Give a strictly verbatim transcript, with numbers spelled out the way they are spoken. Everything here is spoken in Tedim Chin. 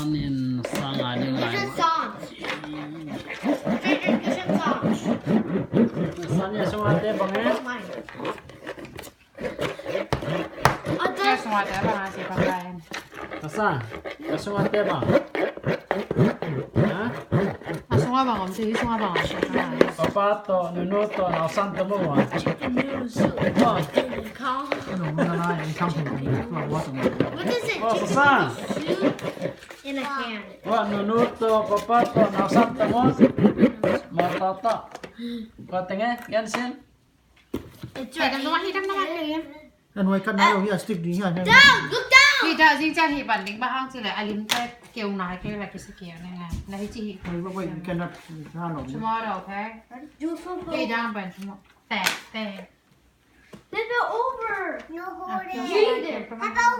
Nin sang a ding lai. Cushion song. Cushion song. Sang a sung a te bang e. Ka sung a te bang a si bang lai. Ka sang. Ka sung a te bang. Ha? Ka sung a bang om si, sung a bang om si bang lai. Papa to, nunu to, nausan to mo wa. Chicken noodle soup. Wa. Chicken kong. Ka nung na na, in kang hong. Wa wa to mo. What is it? Wa sa. Chicken soup? In a can. Wa nunu to papa to nausan to mo. Ma to to. Wa tenge, yan sin. It's right. Hey, don't, don't, don't, don't, don't. Ka nuai khat na lo hi a, stick ding hi a. Down, look down. Hi da, zing ciang hi ban ding bang hang ci le, a lim te keu na, keu la kisi keu na nga. Na hi ci hi. Wait, wait, wait, you cannot, you cannot. Tomorrow, okay? Do it for, hey, down ban tomorrow. Tap, tap. Flip it over. No holding. Read it. How about